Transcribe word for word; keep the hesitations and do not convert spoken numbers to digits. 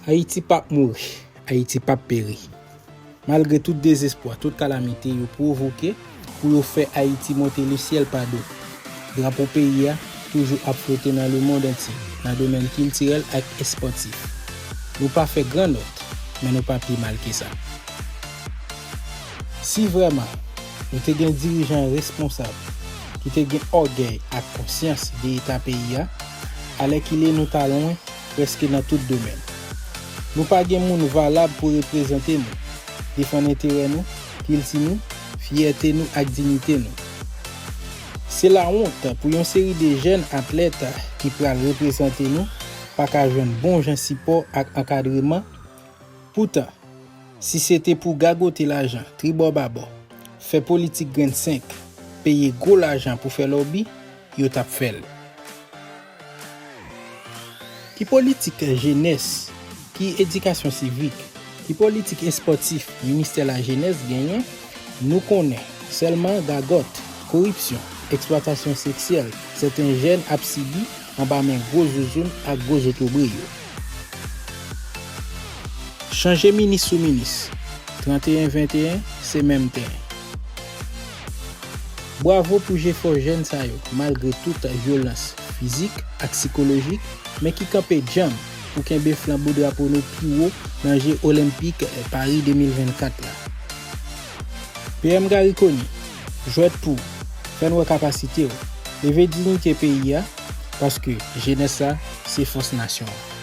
Ayiti p ap mouri, Ayiti p ap peri. Malgre tout dezespwa, tout kalamite yo pwovoke pou yo fè Ayiti monte lesyèl pa do, drapo peyi a toujou ap flote nan lemonn antye nan domèn kiltirèl ak espòtif. Nou pa fè gran nòt, men nou pa pi mal ke sa. Si vrèman nou te gen dirijan responsab ki te gen ògèy ak konsyans de eta peyi a, alèkile nou ta lwen prèske nan tout domèn. Nou pa gen moun valab pou reprezante nou, defann enterè nou, kilti nou, fyète nou ak diyite nou. Se lawont pou yon seri de jèn atlèt ki pral reprezante nou pa ka jwenn bon jan sipò ak ankadreman. Poutan, si se te pou gagote lajan tribò babò, fè politik grenn senk, peye gwo lajan pou fè lòbi, yo t ap fè l. Ki politik jenès, ki edikasyon sivik, ki politik espòtif ministè lajenès genyen? Nou konnen sèlman gagòt, koripsyon, eksplwatasyon seksyèl sèten jèn ap sibi anba men gwo zouzoun ak gwo zotobre yo. Chanje minis sou minis, trannteyen venteyen se menm ten. Bwavo pou jefò jèn sa yo, malgre tout vyolans fizik ak sikolojik, men ki kanpe djanm pou kenbe flanbo drapo nou pi wo nan Je Olenpik Paris de mil vennkat la. P M Garry Conille, jwèt pou w, fè n wè kapasite w, leve diyite peyi a, paske jenès la se fòs nasyon an.